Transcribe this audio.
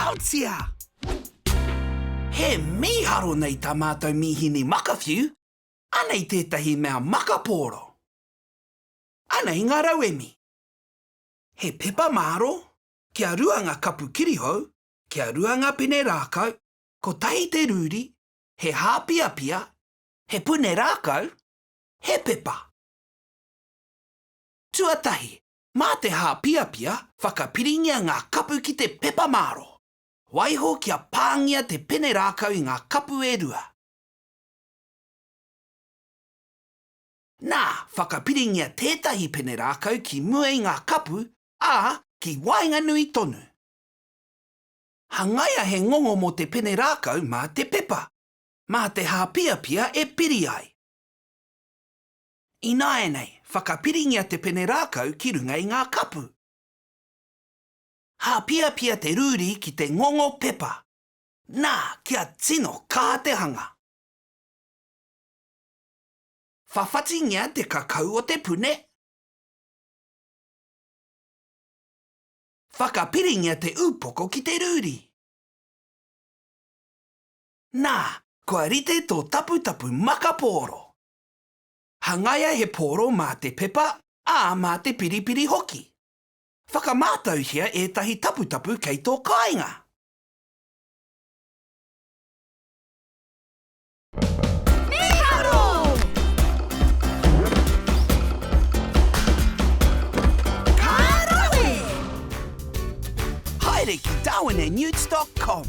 Rautia! He mīharo nei tā mātou mīhini makawhiu, anei tētahi mea makapōro. Anei ngā rauemi. He pepa māro, kia rua ngā kapu kirihou, kia rua ngā pene rākau, kotahi te rūri, he hāpiapia, he pune rākau, he pepa. Tuatahi, mā te hāpiapia whakapiringia ngā kapu ki te pepa māro. Waiho kia pāngia te pene rākau i ngā kapu e rua. Nā, whakapiringia tētahi pene rākau ki mua i ngā kapu, ā, ki waenganui tonu. Hangaia he ngongo mō te pene rākau mā te pepa, mā te hāpiapia e piri ai. Ināianei, whakapiringia te pene rākau ki runga i ngā kapu. Hāpiapia te rūri ki te ngongo pepa. Nā, kia tino kaha te hanga. Whawhatingia te kakau o te pune. Whakapiringia te upoko ki te rūri. Nā, kua rite tō taputapu maka pōro. Hangaia he pōro mā te pepa, ā, mā te piripiri hoki. Whakamātauhia ētahi taputapu kei tō kāinga. Mīharo! Ka rawe! Haere ki darwinandnewts dot com.